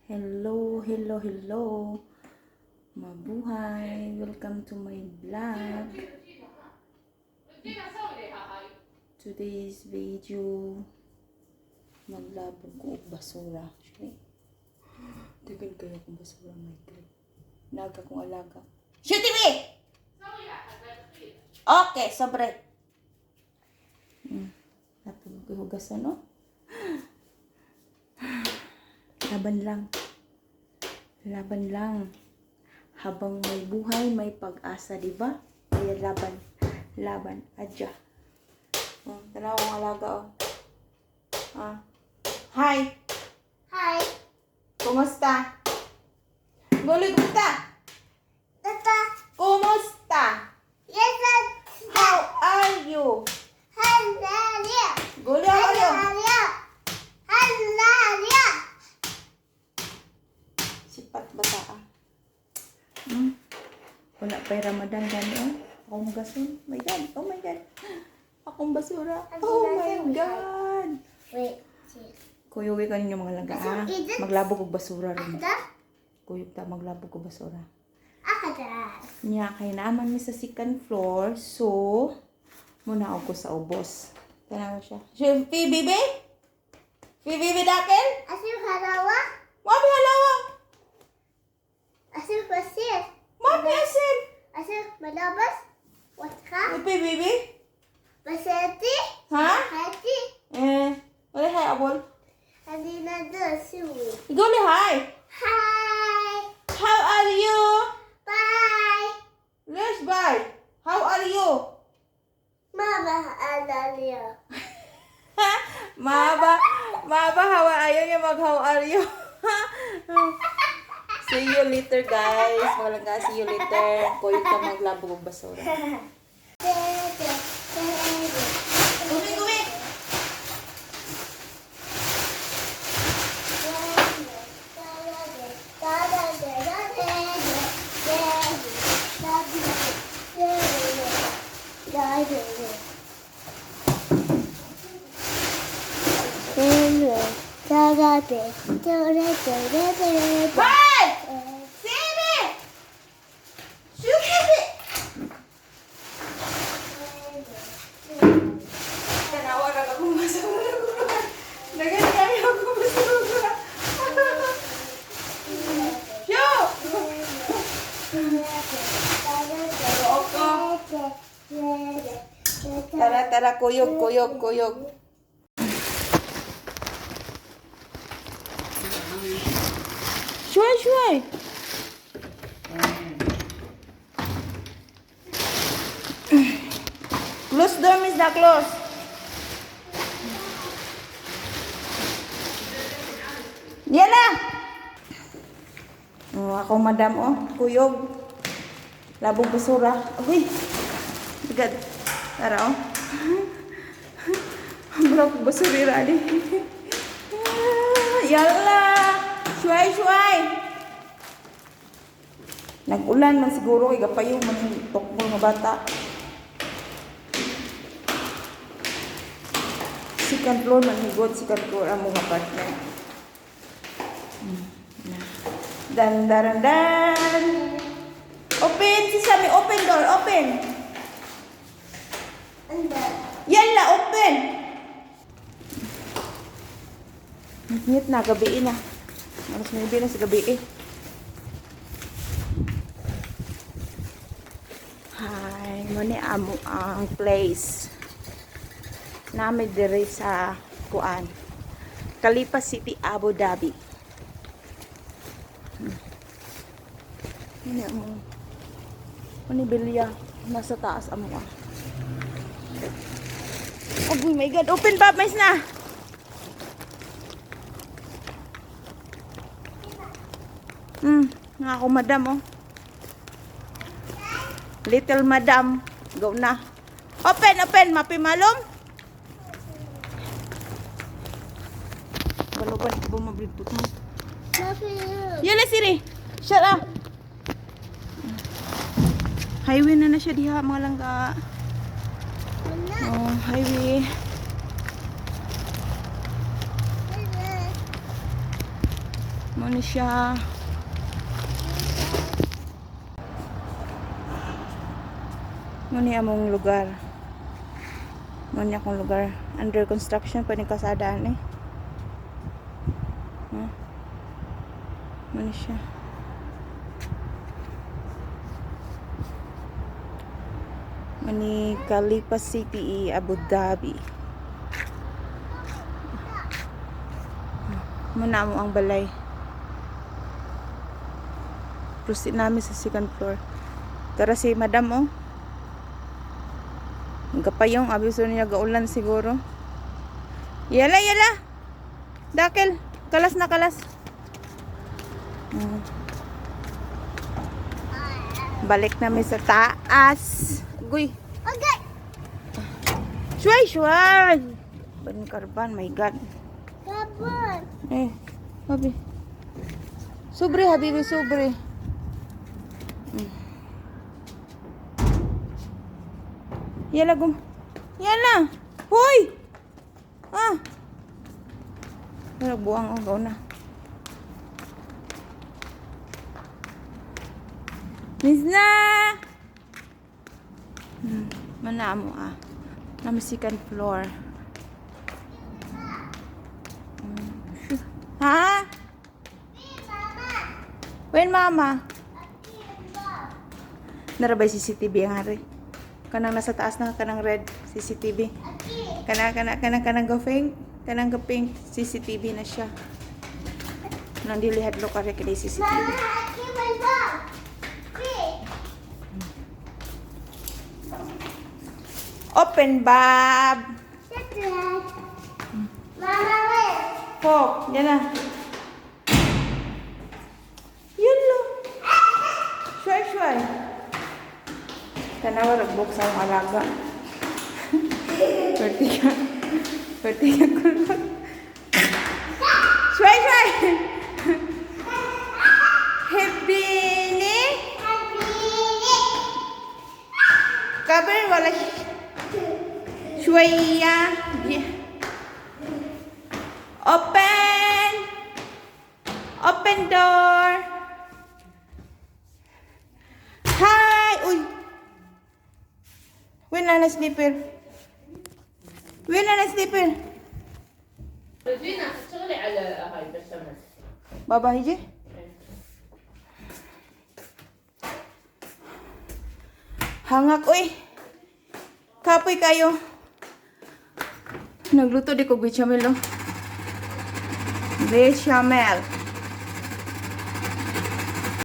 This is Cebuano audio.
Hello, hello, hello. Mabuhay. Welcome to my vlog. Today's video, maglabog ko og basura. Actually, dagan kayo akong basura, my God. Naga kong alaga. Shoot me! Okay, sobre. Lapog ko hugasan, no? Laban lang. Laban lang. Habang may buhay, may pag-asa, di ba? Kaya laban. Laban. Adya. Tanaw akong alaga, oh. Ah. Hi! Hi. Kumusta? Guloy, kumusta? Tata. Kumusta? Yes, How are you? Hello. Guloy, how are you? Hello. Hello. Sipat bata, ah. Wala pa'y Ramadan gani, oh. Akong gason. My God. Oh my God. Akong basura. Oh my God. Wait. Kuyugi ka ninyo, mga langga, ah. Maglabog og basura rin. Ada? Kuyog ta maglabog og basura. Ada. Nya kay naaman mi sa second floor. So, muna ako sa ubos. Tanawa siya. Siya, Phoebe? Phoebe dakel? Asu halawa? Mami halawa. Asu pasir. Mami asin. Asu malabas? What's Phoebe? Pasati? Ha? Hati? Eh, wala hi abol. Alina do suwi. Ikaw ni hi. Hi. How are you? Bye. Yes, bye. How are you? Mama alalia. Maba, maba, how ayaw niya mag how are you? See you later, guys. Mga langga, see you later. Koy ka maglabog og basura. Gumi, gumi. Bye! Sini! Shoot it! Tanawa na akong basura. Dagan kayo akong basura. Shoot! Tara, tara, kuyog, kuyog, kuyog. Shuay, shuay. Close door, miss na close. Yan na! Oh, ako, madam, oh. Kuyog. Labong basura. Uy! Bigat. Tara, oh. Ang ko basurira, di. Yalla! Shuay, shuay! Nag-ulan man siguro kay gapayo man yung tokbol nga bata. Second floor man higod, second floor ang mga apartment. Na. Dan dan dan. Open sesame, open door, open. Yalla, open. Ngit na, gabi na. Alas 9 na sa gabi eh. Hi, mo ni amo ang place. Nami dire sa kuan. Khalifa City, Abu Dhabi. Ini amo. Mo ni Bilya nasa taas amo ah. Oh my God, open pa, mais na. Nga ako madam oh. Little madam, go na. Open, open, mapimalom. Balo ba ni ko mabrigtutan? Yala siri. Shut up. Highway na na siya diha, mga langga. Oh, highway. Mao ni siya. Mao ni among lugar. Mao ni akong lugar. Under construction pa ni kasadaan eh. Huh? Mao ni siya. Mao ni Khalifa City, Abu Dhabi. Mao na amo ang balay. Proceed namin sa second floor. Tara si Madam oh. Gapayong abiso niya gaulan siguro. Yala yala. Dakil, kalas na kalas. Balik namin sa taas. Guy. Okay. Shway, shway. Ban karban, my God. Kabon. Eh, habi. Sobre, habibi, sobre. Yala, gum. Yala! Hoy! Ah! Wala, buang, oh, gaw na. Misna! Mana mo ah. Nami second floor. Ha? When mama? Narabay CCTV ang hari. Kanang nasa taas na kanang red CCTV. Kana kana kanang kanang go pink, kanang go pink CCTV na siya. Nang dili hadlok kare kay CCTV. Mama, aki my bag. Wait. Open bab. Shut Mama, wait. Pok, yan na. Yun lo. Shuay, shuay. Tanawa, ragbok sa akong alaga. Pwerte ka. Pwerte ka kulot. Shuay, shuay! Hebini! Cover, wala شوية. Open! Open door! Hi! Uy! وين انا slipper? وين انا slipper? رجينا اشتغلي على هاي البشاميل. بابا هيجي؟ Hangak, uy! Kapoy kayo. Nagluto di ko bechamel, oh. Bechamel.